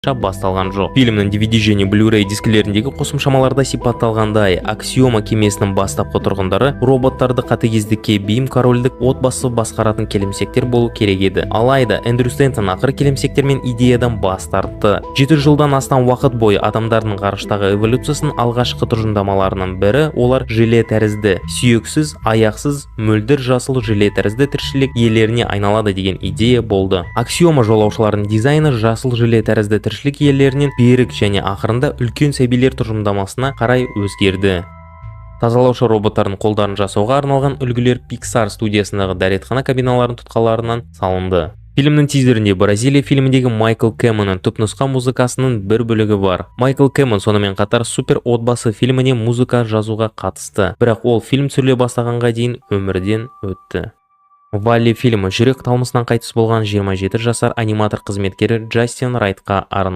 Басталған жоқ. Фильмнің DVD және Blu-ray дискілеріндегі қосымшамаларда сипатталғандай, Аксиома кемесінің бастапқы тұрғындары роботтарды қатыгездікке бейім корольдік отбасы басқаратын келімсектер болу керек еді. Алайда Эндрю Стэнтон ақыры келімсектер мен идеядан бас тартты. 7 жылдан астам уақыт бойы адамдардың ғарыштағы эволюциясының алғашқы тұжырымдамаларының бірі олар желе тәрізді, сүйексіз, аяқсыз, мөлдір жасыл желе тәрізді тіршілік иелеріне айналады деген идея болды. Аксиома жолаушыларының дизайны жасыл желе тәрізді тіршілік иелерінен берік және ақырында үлкен сәбилер тұжырымдамасына қарай өзгерді. Тазалаушы роботтардың қолдарын жасауға арналған үлгілер Pixar студиясындағы дәретхана кабиналарының тұтқаларынан салынды. Фильмнің тизерінде «Бразилия» фильміндегі Майкл Кэмонның түпнұсқа музыкасының бір бөлігі бар. Майкл Кэмон сонымен қатар «Супер отбасы» фильміне музыка жазуға қатысты, бірақ ол фильм түсіріле бастағанға дейін өмірден өтті. «Валли» фильмі жүрек талмасынан қайтыс болған 27 жасар аниматор қызметкері Джастин Райтқа арналды.